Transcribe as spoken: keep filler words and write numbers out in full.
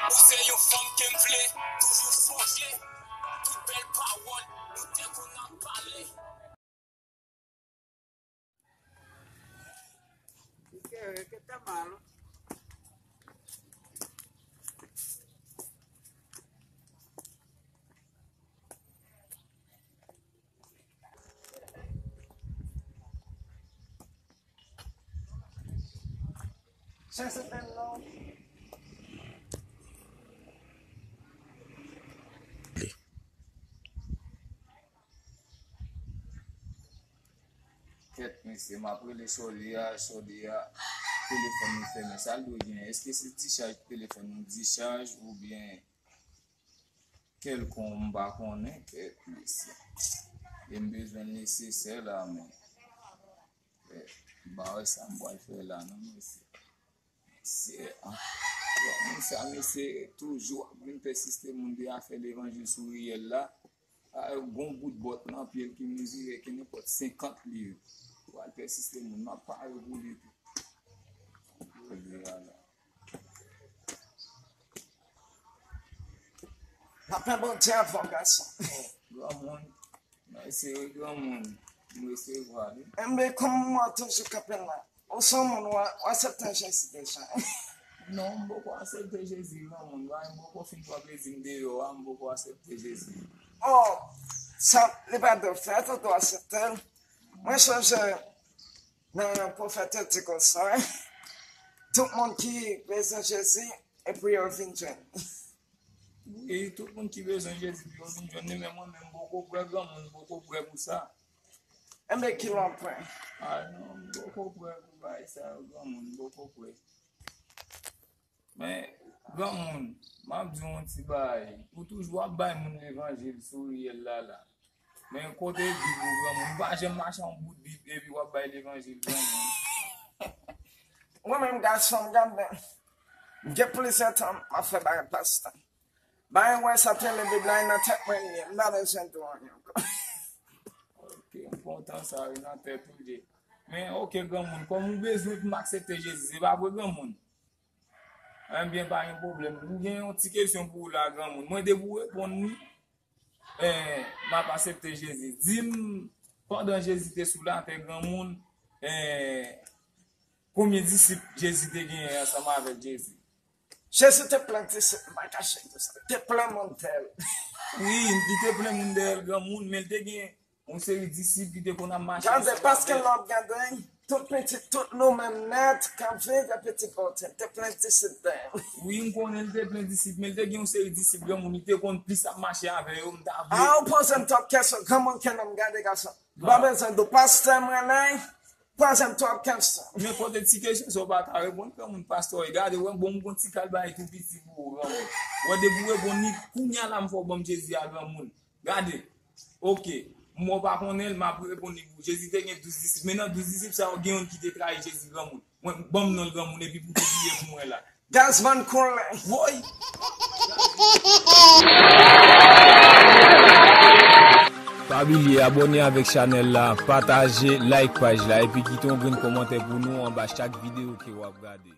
Ou se yon fanm ke m vle toujou sonje. Tout bèl pawòl nou te konn ap pale. Kèt, mesye, m ap rele Chòdi a, Chòdi a, telefòn li fèmen. Sa l dwe gen? Èske se dichaj telefòn nan, dichaj oubyen kèlkonk, m pa konnen, kèt, mesye. E m bezwen l nesesè la, men, eh, m pa wè sa m pral fè la, non, mesye. Mesye, ah, bon, moun sa, mesye, toujou ap vin pèsiste moun de afè levanjil sou riyèl la. A, gon bout bòt nan pye l ki mezire ki nenpòt senkant liv. W al pèsiste moun, m ap pare pou li tou. Jodi a la. Papa Bondye avè w, gason. Granmoun, mèsi wi, granmoun. M resevwa li. Enben, kòman w toujou kanpe la? Ou se yon moun, w a-, w aksepte Jezi deja? Non, m poko aksepte Jezi, granmoun. Bagay m poko fin pran plezi m deyò a, m poko aksepte Jezi. Oh, sa, li pa dwe fèt, ou dwe aksepte l. Mwen sonje nan pwofèt yo di konsa, tout moun ki bezwen Jezi, e pou yo vin jwenn. Wi, tout moun ki bezwen Jezi, pou yo vin jwenn li, men mwen menm, m poko prè, granmoun, m poko prè pou sa. Enben, ki lè w ap prè? A non, m poko prè pou bagay sa yo, granmoun, m poko prè. Men, granmoun, m ap di w yon ti bagay. Ou toujou ap bay moun levanjil sou riyèl la la. Men kote Bib ou, granmoun? Ou pa janm mache yon bout Bib epi w ap bay levanjil, granmoun. Mwen menm, gason, gade, m gen plizyè tan m ap fè bagay pastè. Bagay wè sa te le Bib la, e nan tèt mwen li ye. M pa bezwen di w anyen ankò. Ok, m kontan sa, wi, nan tèt ou li ye. Men, ok, granmoun, kòm ou bezwen pou m aksepte Jezi, se pa vre, granmoun? Enben, pa gen pwoblèm. M gen yon ti kesyon pou ou la, granmoun. Mwen, depi w reponn li, eh, m ap aksepte Jezi. Di m, pandan Jezi te sou latè, granmoun, eh, konbyen disip Jezi te genyen ansanm avèk Jezi? Jezi te plen disip, m pa kache di sa. Te plen moun dèyè l. Wi, li te plen moun dèyè l, granmoun, men l te gen yon seri disip ki te konn ap mache ansanm avè l. Gade, paske lè w ap gade, tout pitit, tout nou menm nèt, k ap viv, e pitit Bondye, te plen disip dèyè l. Wi, m konnen l te plen disip, men l te gen yon seri disip, granmoun, li te konn plis ap mache avè yo, m ta vle. A, ou poze m twòp kesyon, granmoun, ke nan m gade, gason. M pa bezwen di w, pastè m renmen, poze m twòp kesyon. Men poze ti kesyon sa w pa ka reponn, granmoun, pastè w gade, wè, bon, m gon ti kal bagay tou piti pou ou, granmoun. Wè, depi w reponn li, kounye a la m fè w ban m Jezi a, granmoun. Gade. Ok. M wè w pa konnen l, m ap reponn li pou ou. Jezi te gen douz disip, men nan douz disip sa yo, gen youn ki te trayi Jezi, granmoun. Mwen, ban m non l, granmoun, epi pou w te priye pou mwen la. Gaz vann koule. Woy! Pa bliye abòne avèk chanèl la, pataje, like paj la, epi kite yon grenn kòmantè pou nou anba chak videyo ke w ap gade.